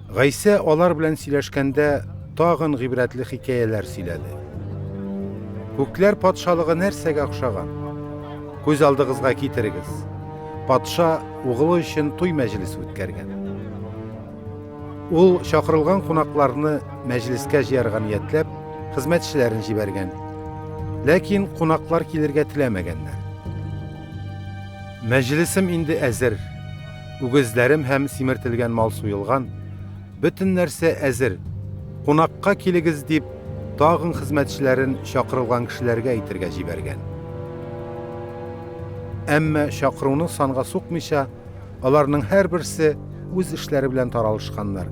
Гайсә алар белән сөйләшкәндә тагын гыйбрәтле хикәяләр сөйләде. Күкләр патшалыгы нәрсәгә охшаган? Күз алдыгызга китерегез. Патша угылы өчен туй мәҗлесе үткәргән. Ул чакырылган кунакларны мәҗлескә җыярга ниятләп, хезмәтчеләрен җибәргән. Ләкин кунаклар килергә теләмәгәннәр. Мәҗлесем инде әзер. Үгезләрем һәм симертелгән мал суелган, бөтен нәрсә әзер. Кунакка килегез, дип, тагын хезмәтчеләрен чакырылган кешеләргә әйтергә җибәргән. Әмма чакыруны санга сукмыйча, аларның һәрберсе үз эшләре белән таралышканнар.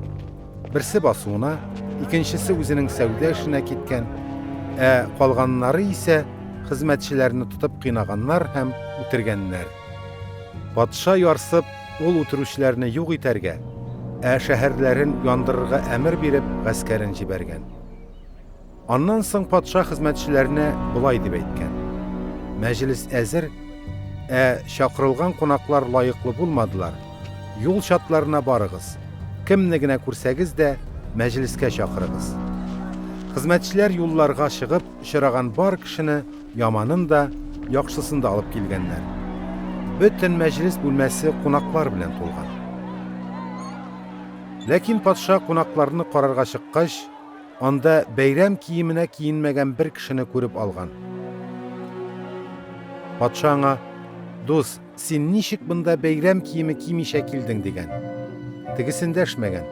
Берсе басуына, икенчесе үзенең сәүдә эшенә киткән, ә калганнары исә хезмәтчеләрне тотып кыйнаганнар һәм үтергәннәр. Патша ярсып, ул үтерүчеләрне юк итәргә, ә шәһәрләрен яндырырга әмер биреп, гаскәрен җибәргән. Аннан соң патша хезмәтчеләренә болай дип әйткән: Мәҗлес әзер, ә чакырылган кунаклар лаеклы булмадылар. Юл чатларына барыгыз, кемне генә күрсәгез дә, мәҗлескә чакырыгыз. Хезмәтчеләр юлларга чыгып, очраган бар кешене, яманын да, яхшысын да алып килгәннәр. Бөтен мәҗлес бүлмәсе кунаклар белән тулган. Ләкин патша кунакларны карарга чыккач, анда бәйрәм киеменә киенмәгән бер кешене күреп алган. Патша аңа: "Дус, син ничек монда бәйрәм киеме кимичә килдең?" дигән. Тегесе эндәшмәгән.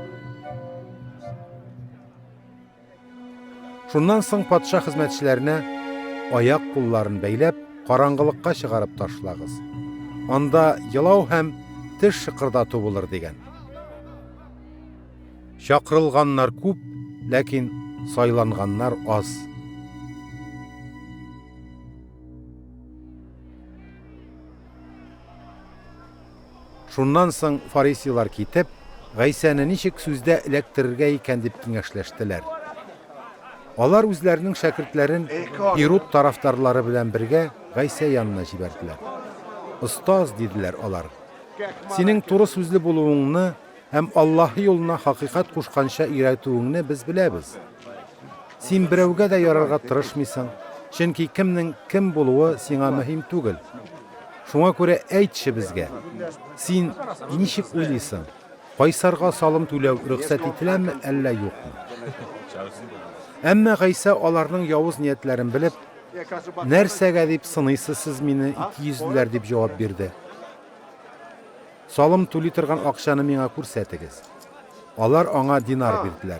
Шуннан соң патша хезмәтчеләренә аяк-кулларын бәйләп, караңгылыкка чыгарып ташлагыз. Анда елау һәм теш шыкырдату булыр дигән. Чакырылганнар күп, ләкин сайланганнар аз. Шуннан соң фарисейлар китеп, Гайсәне ничек сүздә эләктерергә икән дип киңәшләштеләр. Алар үзләренең шәкертләрен Һируд тарафдарлары белән бергә Гайсә янына җибәрделәр. Остаз, диделәр алар, синең туры сүзле булуыңны һәм Аллаһы юлына хакыйкать кушканча өйрәтүеңне без беләбез. Син берәүгә дә ярарга тырышмыйсың, чөнки кемнең кем булуы сиңа мөһим түгел. Шуңа күрә әйтче безгә, син ничек уйлыйсың, кайсарга салым түләү рөхсәт ителәме, әллә юкмы? Әмма Гайсә аларның явыз ниятләрен белеп, Нәрсәгә дип сыныйсыз сез мине, икейөзлеләр, дип җавап бирде. Салым түли торган акчаны миңа күрсәтегез. Алар аңа динар бирделәр.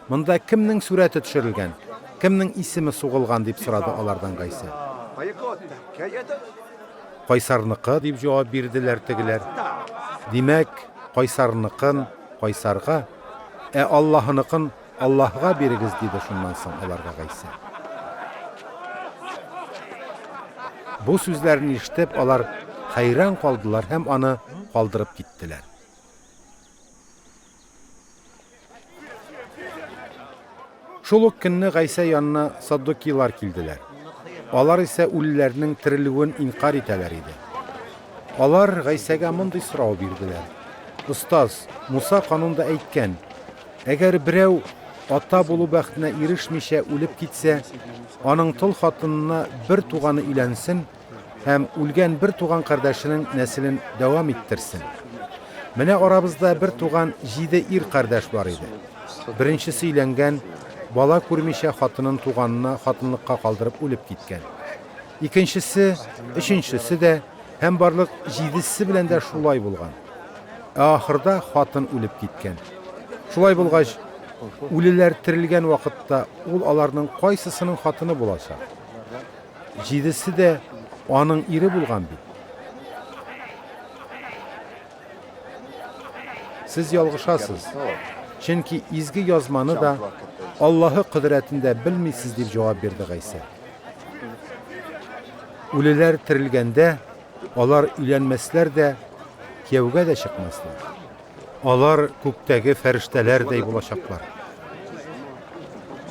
Монда кемнең сурәте төшерелгән, кемнең исеме сугылган дип сорады алардан Гайсә. Кайсарныкы дип җавап бирделәр тегеләр. Димәк, кайсарныкын кайсарга, ә Аллаһыныкын Аллаһыга бирегез, диде шуннан соң аларга Гайсә. Бу сүзләрне ишетеп, алар хәйран калдылар һәм аны калдырып киттеләр. Шул ук көнне Гайсә янына саддукейлар килделәр. Алар исә үлеләрнең терелүен инкарь итәләр иде. Алар Гайсәгә мондый сорау бирделәр: Остаз, Муса канунда әйткән, Әгәр берәү ата булу бәхетенә ирешмичә үлеп китсә, аның тол хатынына бер туганы өйләнсен һәм үлгән бер туган кардәшенең нәселен дәвам иттерсен. Менә арабызда бер туган җиде ир кардәш бар иде. Беренчесе өйләнгән, бала күрмичә хатынын туганына хатынлыкка калдырып үлеп киткән. Икенчесе, өченчесе дә һәм барлык җидесе белән дә шулай булган. Ә ахырда хатын үлеп киткән. Шулай булгач, үлеләр терелгән вакытта ул аларның кайсысының хатыны булачак? Җидесе дә аның ире булган бит. Сез ялгышасыз. Чөнки изге язманы да, Аллаһы кодрәтен дә белмисез, дип җавап бирде Гайсә. Үлеләр терелгәндә, алар өйләнмәсләр дә, кияүгә дә чыкмаслар. Алар күктәге фәрештәләрдәй булачаклар.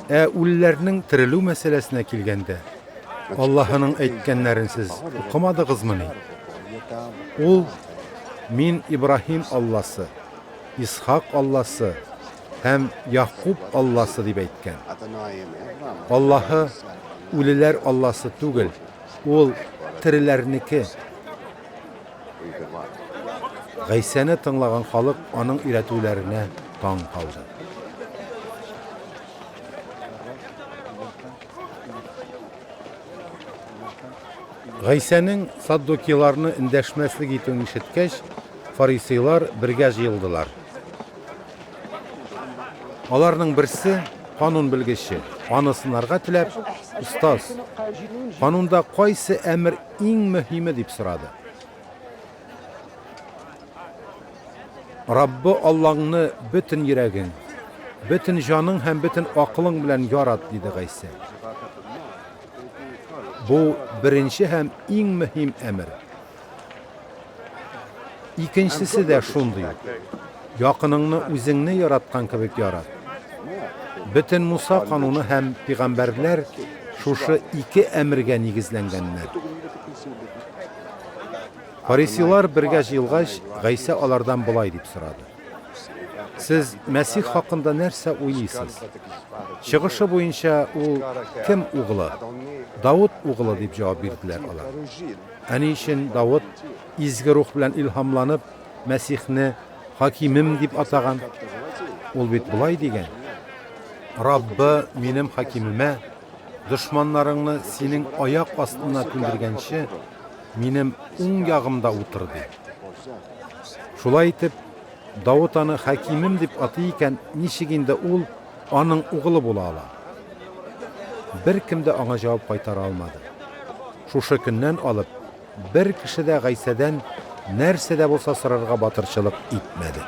Ә үлеләрнең терелү мәсьәләсенә килгәндә, Аллаһының әйткәннәрен сез укымадыгызмыни? Ул, Мин Ибраһим Алласы, Исхак Алласы һәм Ягъкуб Алласы дип әйткән. Аллаһы үлеләр Алласы түгел, ул тереләрнеке. Гайсәне тыңлаган халык аның өйрәтүләренә таң калды. Гайсәнең саддукейларны эндәшмәслек итүен ишеткәч, фарисейлар бергә җыелдылар. Аларның берсе, канун белгече, аны сынарга теләп, Остаз, канунда кайсы әмер иң мөһиме дип сорады. Раббы Аллаңны бөтен йөрәгең, бөтен җаның һәм бөтен акылың белән ярат, диде Гайсә. Бу беренче һәм иң мөһим әмер. Икенчесе дә шундый ук. Якыныңны үзеңне яраткан кебек ярат. Бөтен Муса кануны һәм пигамбәрләр шушы ике әмергә нигезләнгәннәр. Фарисейлар бергә җыелгач, Гайсә алардан болай дип сорады. Сез Мәсих хакында нәрсә уйлыйсыз? Чыгышы буенча ул кем угылы? Давыт угылы дип җавап бирделәр алар. Ә ни өчен Давыт Изге Рух белән илһамланып Мәсихне Хакимем дип атаган? Ул бит болай дигән: Раббы минем хакимемә, дошманнарыңны синең аяк астына түндергәнче, минем уң ягымда утыр, ди. Шулай итеп, Давыт аны хакимем дип атый икән, ничек инде ул аның угылы була ала? Беркем дә аңа җавап кайтара алмады. Шушы көннән алып, бер кеше дә Гайсәдән нәрсә дә булса сорарга батырчылык итмәде.